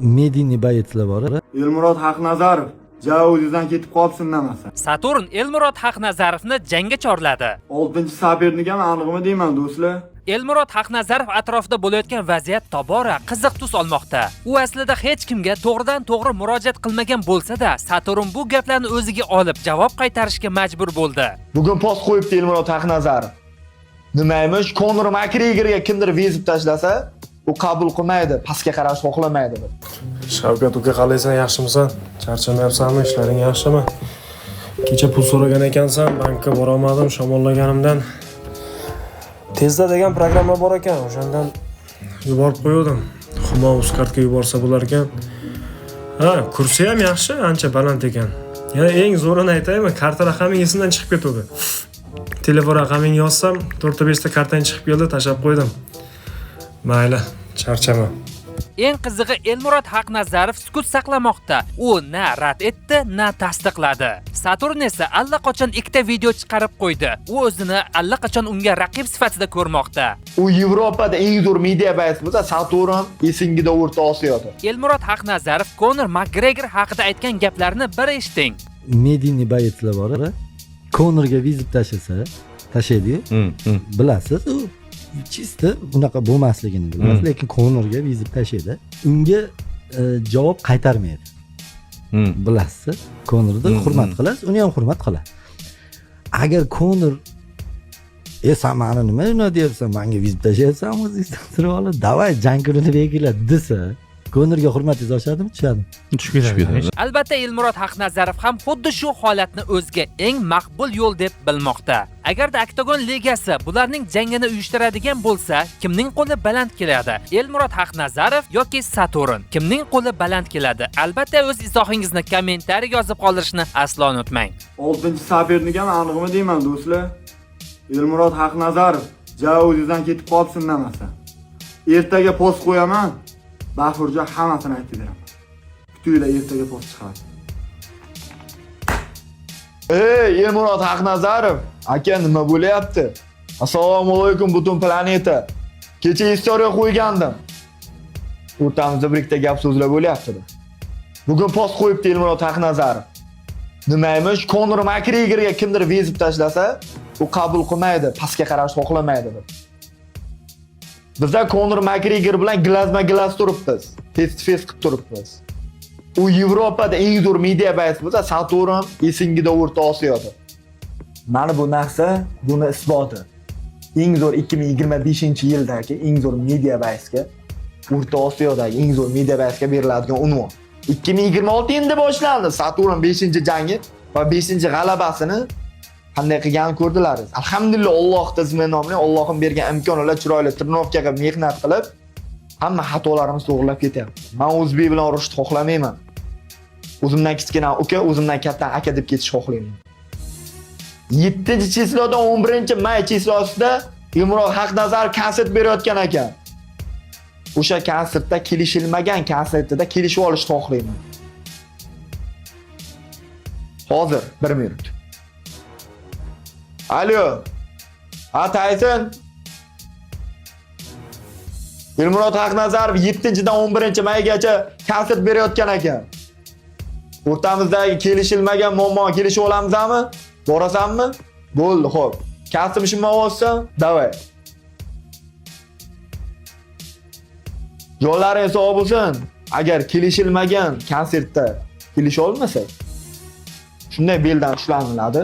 Медийный боец lar bor. Elmurod Haqnazarov, ja o'zingizdan ketib qolibsin namasa. Saturn Elmurod Haqnazarovni jangga chorladi. 6 соперник ham aniqmi deyman, do'stlar. Elmurod Haqnazarov atrofida bo'layotgan vaziyat tobora qiziq tus olmoqda. U aslida hech kimga to'g'ridan-to'g'ri murojaat qilmagan bo'lsa-da, Saturn bu gaplarni o'ziga olib javob qaytarishga majbur bo'ldi. Bugun post qo'yibdi Elmurod Haqnazarov. Nimaymish? Konor Makgregorga kimdir вызов tashlasa, u qabul qilmaydi, pastga qarash xohlamaydi. Shavkat uka, qalaysan, yaxshimisan? Charchamayapsanmi? Ishlaring yaxshimi? Kecha pul so'ragan ekansan, bankka borolmadim shamollaganimdan. Tezda degan programma bor ekan, o'shandan yuborib qo'yuvdim. Humo Uzcardga yuborsa bo'lar ekan. Ha, kursi ham yaxshi, ancha baland ekan. Yana eng zo'rini aytaymi? Karta raqaming esimdan chiqib ketuvdi. Telefon raqamingni yozsam, 4 ta 5 ta kartang chiqib keldi, tashlab qo'ydim. Mayli, charchama. Eng qizig'i, Elmurod Haqnazarov sukut saqlamoqda. U na rad etdi, na tasdiqladi. Saturn esa allaqachon ikkita video chiqarib qo'ydi. U o'zini allaqachon unga raqib sifatida ko'rmoqda. U Yevropada eng zo'r media боец bo'lsa, Saturn esingida O'rta Osiyoda. Elmurod Haqnazarov Konor Makgregor haqida aytgan gaplarni bir eshiting. Медийный боец lar bor. Konorga вызов tashlasa, tashlaydiyu. Bilasiz, u чисто bunaqa bo'lmasligini bilasiz, lekin Konorga вызов tashlaydi. Unga javob qaytarmaydi. Bilasiz, Konorni hurmat qilasiz, uni ham hurmat qiladi. Agar Konor: "E, san mani nima nima deyapsan, manga вызов tashlayapsan o'zingizdan turib olib, давай jang kunini belgila" desa, Konorga hurmatingiz oshadimi, tushadimi? Tushib ketadi. Albatta, Elmurod Haqnazarov ham xuddi shu holatni o'ziga eng maqbul yo'l deb bilmoqda. Agarda Oktagon ligasi bularning jangini uyushtiradigan bo'lsa, kimning qo'li baland keladi? Elmurod Haqnazarov yoki Saturn? Kimning qo'li baland keladi? Albatta, o'z izohingizni kommentariy yozib qoldirishni aslo unutmang. 6 соперник ham aniqmi deyman, do'stlar. Elmurod Haqnazarov, ja o'zingizdan ketib qolibsin namasa. Ertaga post qo'yaman. Bafurja hammasini aytib beraman. Kutinglar, ertaga post chiqadi. Ey, Elmurod Haqnazarov, aka, nima bo'lyapti? Assalomu alaykum, butun planeta. Kecha история qo'ygandim. O'rtamizda bir ikkita gap so'zlar bo'lyapti. Bugun post qo'yibdi Elmurod Haqnazarov. Nimaymish? Konor Makgregorga kimdir вызов tashlasa, u qabul qilmaydi, pastga qarash xohlamaydi deb. Bizda Konor Makgregor bilan глаз ma глаз turibmiz. Face to face qilib turibmiz. U Yevropada eng zo'r media боец bo'lsa, Saturn esingida O'rta Osiyoda. Mana bu narsa buni isboti. Eng zo'r 2025-yildagi eng zo'r media боец ga, O'rta Osiyodagi eng zo'r media боец ga beriladigan unvon. 2026 endi boshlandi. Saturn 5-jangi va 5-g'alabasini qanday qilganini ko'rdilar. Alhamdulillah, Alloh tizmi nomli Allohim bergan imkonlar, chiroyli тренировка qilib, mehnat qilib, hamma xatolarimizni to'g'rilab ketyapti. Men o'zbek bilan urushni xohlamayman. O'zimdan kichkina uka, o'zimdan katta aka deb ketishni xohlayman. 7 число dan 11 may число sida Elmurod Haqnazarov konsert berayotgan ekan. O'sha konsertda, kelishilmagan konsertida kelishib olishni xohlayman. Hozir 1 minut. Alo. Ha, Tayson. Elmurod Haqnazarov 7-dan 11 maygacha konsert berayotgan ekan. O'rtamizdagi kelishilmagan muammo kelishib olamizmi? Borasanmi? Bo'ldi, xo'p. Kasb ishimni olsan, давай. Jonlaring sog' bo'lsin. Agar kelishilmagan konsertda kelisha olmasak, shunday beldan ushlaniladi.